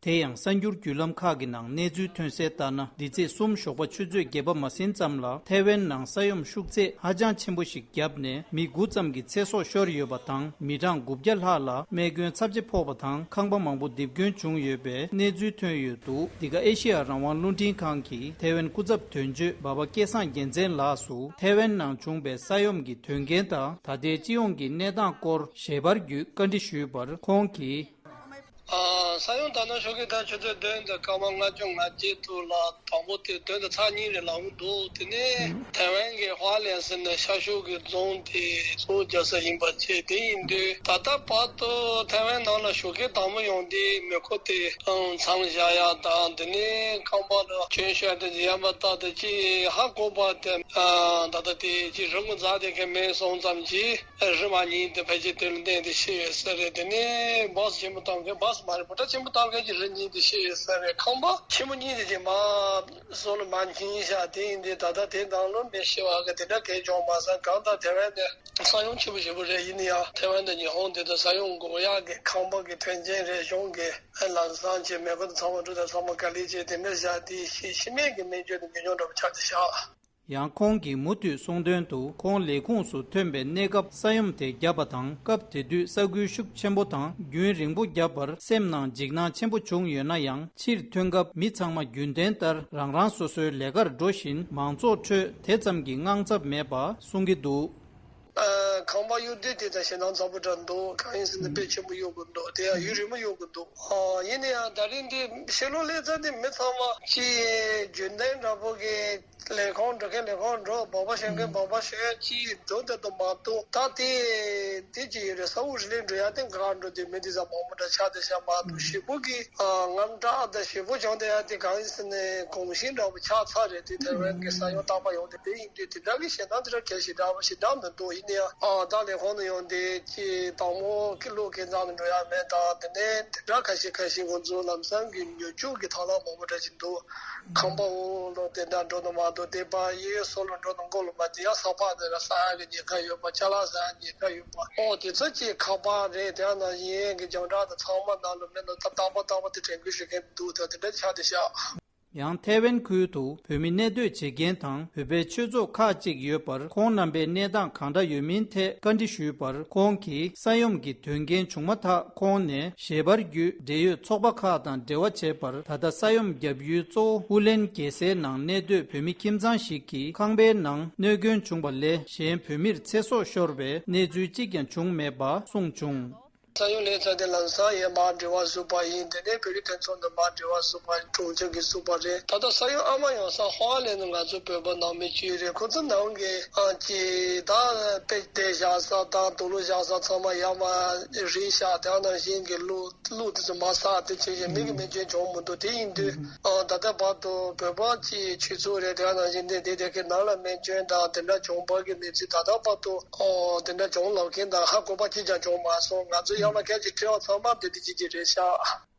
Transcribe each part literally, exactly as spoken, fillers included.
དེ་ཡང་གསར་འགྱུར་བརྒྱུད་ལམ་ཁག་གི་ནང་གནས་ཚུལ་ཐོན་གསལ་ལྟར་ན། འདི་ཚེས་གསུམ་ཞོགས་པ་ཆུ་ཚོད་བརྒྱད་པ་མ་ཟིན་ཙམ་ལ་ཐའེ་ཝན་ནང་ས་ཡོམ་ཤུགས་ཚད་ཧ་ཅང་ཆེན་པོ་ཞིག་བརྒྱབ་ནས། མི་དགུ་ཙམ་གྱི་ཚེ་སྲོག་ཤོར་ཡོད་པ་དང་། མི་གྲངས་དགུ་བརྒྱ་ལྷག་ལ་རྨས་སྐྱོན་ཚབས་ཆེ་ཕོག་པ་དང་། ཁང་པ་མང་པོ་རྡིབ་སྐྱོན་བྱུང་ཡོད་པའི་གནས་ཚུལ་ཐོན་ཡོད་འདུག་འདི་ག་ཨེ་ཤེ་ཡ་རང་དབང་རླུང་འཕྲིན་ཁང་གིས་ཐའེ་ཝན་སྐུ་ཚབ་དོན་གཅོད་འབའ་པ་སྐལ་བཟང་རྒྱལ་མཚན་ལགས་སུ་ཐའེ་ཝན་ནང་བྱུང་བའི་ས་ཡོམ་གྱི་དོན་རྐྱེན་དང་། ད་ལྟའི་སྤྱི་ཡོངས་ཀྱི་གནས་སྟངས་སྐོར་ཞལ་པར་བརྒྱུད་བཀའ་འདྲི་ཞུས་པར། ཁོང་གིས། ཨ། ས་ཡོམ་ད་ནང་ཤོད་མཁན་ད་ཆུ་ཚོད་བདུན་དང་སྐར་མ་ལྔ་བཅུ་ང་གཅིག་ཐོག་ལ་དང་པོ་དེ་བདུན་དང་ཚེག་གཉིས་རེད་ལབ་ཀྱི་འདུག་དེ་ནས་ཐའེ་ཝན་གྱི་ཧྭ་ལན་ཟེར་ནས་ཤར་ཕྱོགས་ཀྱི་རྫོང་དེ་གཙོ་བོ་རྒྱག་ས་ཡིན་པ་བྱས། དེ་ཡིན་དུས་ད་ལྟ་བར་དུ་ཐའེ་ཝན་ནང་ལ་ཞོགས་ཀས་དང་པོ་ཡོང་དུས་མེ་འཁོར་དེ་མཚམས་བཞག་ཡ་དང་། དེ་ནས་ཁང་པ་ལ་གྱོན་བཤལ་དེ་ཡར་མར་བཏགས་དེ་ཅི་ཧ་གོ་བ་དེ། ཨ། ད་ལྟ་དེ་ཅི་རི་མགོ་འཛེག་བསྡད་མཁན་མེད་སོང་ཙམ་གྱིས། རི་མ་ཉིལ་དེ་ཕལ་ཆེར་དེ་ལ་བརྟེན་ཏེ་ཤི་ཡོད་ས་རེད། དེ་ནས་བཱ་སི་ཆེན་པོ་བཏང་མཁན། བཱ་སི་མ་རེད། བྷོ་ཊ་ཆེན་པོ་བཏང་མཁན་གྱི་རི་ཉིལ་ཏེ་ཤི་ཡོད་ས་རེད། ཁང་པ་ཆེན་པོ་གཉིས་དེ་ཅིག་མར་སོ་ལ་མར་འགྱིང་བཞག་དེ་ཡིན་དུས་ད་ལྟ་དེ་ནང་ལོགས་མི་ཤི་བ་གི་དེ་འདྲ་གང་ཡང་བྱུང་མ་སོང་། གང་ལྟར་ཐའེ་ཝན་དེ་ས་ཡོམ་ཆེན་པོ་ཞེ་པོ་རེད། ཡིན་ན་ཡང་ཐའེ་ཝན་དེ་ཉི་ཧོང་དེ་དང་ས་ཡོམ་འགོག་ཡག་གི་ཁང་པ་གི་མཐུན་རྐྱེན་རེ་གཞུང་གི་ལམ་སང་བྱས། མེ་འཁོར་དང་ཚང་མ་འགྲོ་དང་ཚང་མ་ག་ལེར་བྱས། དེ་འདྲ་བཞག་དེ་ཤི་ཤི་རྨས་ཀྱི་རྨས་སྐྱོན་དེ་ཉུང་ཉུང་འདྲ་པོ་ཆགས་བསྡད་བཞག་ཡང་ཁོང་གིས་མུ་མཐུད་གསུངས་དོན་དུ། ཁོང་ལས་ཁུངས་སུ་ཐོན་པའི་གནས་སྐབས་ས་ཡོམ་དེ་བརྒྱབ་པ་དང་། སྐབས་དེ་དུས་ས་ཁུལ་ཤུགས་ཆེན་པོ་དང་རྒྱུན་རིང་པོ་བརྒྱབ་པར་སེམས་ནང་འཇིགས་སྣང་ཆེན་པོ་བྱུང་ཡོད་ན་ཡང་། ཕྱིར་ཐོན་སྐབས་མི་ཚང་མ་རྒྱུན་ལྡན་ལྟར་རང་རང་སོ་སོའི་ལས་ཀར་འགྲོ་བཞིན། མང་ཚོགས་ཁྲོད་དེ་ཙམ་གྱི་དངངས་འཚབ་མེད་པ་གསུང་གི་འདུག་ཨ། ཁང་པ་གཡུག་དུས་དེ་ད་ཞེད་སྣང་ཚ་པོ་འདྲ་འདུག་གང་ཡིན་ཟེར་ན་དཔེ་ཆེན་པོ་གཡུག་གི་འདུག་དེ་ཡང་ཡུན་རིང་པོ་གཡུག་གི་འདུག་ཨ། ཡིན་ན་ཡང་ད་རིང་འདི་ཕྱི་ལོགས་སླེབས་ཚར་དུས་མི་ཚང་མ་ཅིག་རྒྱུན་ལྡན་འདྲ་པོ་གི་ལས་ཁུངས་འགྲོ་མཁན་ལས་ཁུངས་འགྲོ། སྦག་སྦག་ཞོན་མཁན་སྦག་སྦག་ཞོན། ཅིག་འགྲོ་བསྡད་དུ་མ་གཏོགས། ད་དེ་དེ་ཅིག་ཡོད་རེད། ས་འུག་རི་ལས་འགྲོ་ཡ་དེ་འགག་འགྲོ་དུས་མི་དེ་ཚོ་མང་པོ་འདྲ་ཆགས་བསྡད་ཤག་མ་གཏོགས། ཞེ་པོ་གི། ཨ། དངངས་སྐྲག་དང་ཞེ་པོ་བྱུང་བསྡད་ཡ་དེ་གང་ཡིན་ཟེར་ན་གོམས་གཤིས་འདྲ་པོ་ཆགས་ཚར་རེད། དེ་ཐའེ་ཝན་གྱི་ས་ཡོམ་རྟག་པར་ཡོང་དུས། དེ་ཡིན་དུས་དེ་འདྲ་གི་ཞེད་སྣང་དེ་འདྲ་གལ་ཞེ་དྲག་པོ་ཞེ་དྲག་མི་འདུག་ཡིན་ན་ཡང་། ཨ། ད་ལས་ཁུངས་ནས་ཡོང་དེ་ཅིག་དང་པོ་ཁྱི་ལུག་ཁྱི་ཚང་ནས་འགྲོ་ཡ་མེད་དང་། དེ་ནས་དེ་འདྲ་ཁ་ཤས་ཁ་ཤས་ཁོང་ཚོ་ལམ་སང་གི་ཉོ་ཆུ་གི་ཐང་ལྷ་མང་པོ་འདྲ་ཞིག་འདུག་ཁང་པ་འོག་ལོགས་དེ་འདྲ་འགྲོ་དུ་མ་གཏོགས། དེ་ཕར་གཡས་གཡོན་སོ་ལ་འགྲོ་དུ་མགོ་ལ་མ་དེ་ཡང་ས་ཕག་དེ་ལ་ཟ་ཡ་གི་ཉེན་ཁ་ཡོད་པ། ཅ་ལག་ཟ་ཡ་ཉེན་ཁ་ཡོད་པ། ཨོ། དེ་ཚོ་ཅིག་ཁག་པ་རེད། དེ་ཡང་ནང་བཞིན་གི་རྒྱང་བསྒྲགས་དང་ཚང་མ་ནང་ལ་མེད་ན། ད་རྟག་པར་རྟག་པར་དེ་དྲན་སྐུལ་ཞུ་མཁན་འདུག་ད་དེ་འདྲ་ཆགས་བསྡད་ཤག་ཡང་ཐའེ་ཝན་ཁུལ་དུ་བོད་མི་གནས་སྡོད་བྱེད་མཁན་དང་བོད་པའི་ཆོས་ཚོགས་ཁག་ཅིག་ཡོད་པར། ཁོང་རྣམ་པའི་གནས་སྟངས་གང་འདྲ་ཡོད་མིན་ཐད་བཀའ་འདྲི་ཞུས་པར། ཁོང་གིས་ས་ཡོམ་གྱི་དོན་རྐྱེན་བྱུང་མ་ཐག་ཁོང་ནས་ཞལ་པར་བརྒྱུད་འབྲེལ་ཡོད་ཚོགས་པ་ཁག་དང་འབྲེལ་བ་བྱས་པར། ད་ལྟ་ས་ཡོམ་བརྒྱབ་ཡུལ་གཙོ་བོ་ཧུ་ལན་རྒྱལ་སའི་ནང་གནས་སྡོད་བོད་མི་ཁྱིམ་ཚང་ཞིག་གི་ཁང་པའི་ནང་གནོད་སྐྱོན་བྱུང་བ་ལས། གཞན་བོད་མིར་ཚེ་སྲོག་ཤོར་བའི་གནས་ཚུལ་གཅིག་ཀྱང་བྱུང་མེད་པ་གསུངས་བྱུང་། ས་ཡོམ་སླེབས་ཚར་དུས་ལམ་སང་ཡར་མར་འབྲེལ་བ་བཟོས་པ་ཡིན། དེ་ནས་བོད་རིགས་མཐུན་ཚོགས་དང་མར་འབྲེལ་བ་བཟོས་པ། གྲོང་ཁྱེར་གྱིས་བཟོས་པ་རེད། ད་ལྟ་ས་ཡོམ་ཨ་མ་ཡོང་ས་ཧྭ་ལན་དུ་ང་ཚོ་བོད་པ་ནང་མི་བཅུ་རེད། ཁོ་ཚོ་ནང་གི། ཨ། ཅིག་ད་དཔེ་དེབ་བཞག་ས་དང་དུག་ལོག་བཞག་ས་ཚང་མ་ཡར་མར་རིལ་བཞག་དེ་ནང་བཞིན་གྱི་གློག་གློག་དེ་ཚོ་མར་ཟག་དེ་བྱས་བྱས་མི་གི་རྨས་སྐྱོན་བྱུང་མི་འདུག་དེ་ཡིན་དུས། ཨ། ད་ལྟ་བར་དུ་བོད་པ་ཅིག་ཆོས་ཚོགས་རེད། དེ་ནང་བཞིན་དེ་དེ་དེ་གའི་ནང་ལ་རྨས་སྐྱོན་དང་དེ་འདྲ་བྱུང་བ་གི་གནས་ཚུལ་ད་ལྟ་བར་དུ། ཨོ། དེ་འདྲ་བྱུང་ལབ་མཁན་དང་ཧ་གོ་བ་གཅིག་ཀྱང་བྱུང་མ་སོང་། ང་ཚོ་ཡང་ལ་སྐད་ཅིག་དྲི་བ་ཚང་མ་དེ་དེ་གཅིག་གཅིག་རེད་ཤག་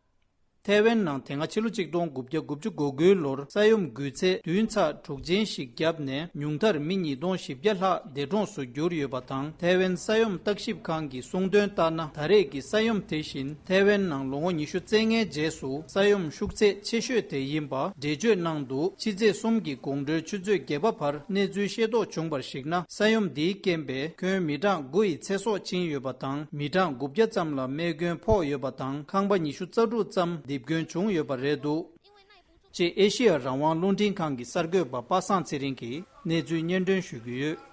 ཐའེ་ཝན་ནང་དེ་སྔ་ཕྱི་ལོ་ཆིག་སྟོང་དགུ་བརྒྱ་དགུ་བཅུ་གོ་དགུའི་ལོར་ས་ཡོམ་འགུལ་ཚད་བདུན་ཚེག་དྲུག་ཅན་ཞིག་བརྒྱབ་ནས། ཉུང་མཐར་མི་ཉིས་སྟོང་བཞི་བརྒྱ་ལྷག་འདས་གྲོངས་སུ་གྱུར་ཡོད་པ་དང་། ཐའེ་ཝན་ས་ཡོམ་བརྟག་ཞིབ་ཁང་གིས་གསུངས་དོན་ལྟར་ན། ད་རེས་ཀྱི་ས་ཡོམ་དེ་བཞིན་ཐའེ་ཝན་ནང་ལོ་ངོ་ཉི་ཤུ་རྩ་ལྔའི་རྗེས་སུ་ས་ཡོམ་ཤུགས་ཚད་ཆེ་ཤོས་དེ་ཡིན་པ་འགྲེལ་བརྗོད་གནང་འདུག་ཕྱི་ཚེས་གསུམ་གྱི་དགོང་དྲོའི་ཆུ་ཚོད་བརྒྱད་པ་བར་གནས་ཚུལ་ཤེས་རྟོགས་བྱུང་བར་གཞིགས་ན། ས་ཡོམ་འདིའི་རྐྱེན་པས་ཁྱོན་མི་གྲངས་དགུ་ཡི་ཚེ་སྲོག་ཕྱིན་ཡོད་པ་དང་། མི་གྲངས་དགུ་བརྒྱ་ཙམ་ལ་རྨས་སྐྱོན་ཕོག་ཡོད་པ་དང་། ཁང་པ་ཉི་ཤུ་རྩ་དྲུག་ཙམ་རྡིབ་སྐྱོན་བྱུང་ཡོད་པ་རེད་འདུག་ཅེས་ཨེ་ཤེ་ཡ་རང་དབང་རླུང་འཕྲིན་ཁང་གི་གསར་འགོད་པ་པ་སངས་ཚེ་རིང་གིས་གནས་ཚུལ་སྙན་སྒྲོན་ཞུ་གི་ཡོད།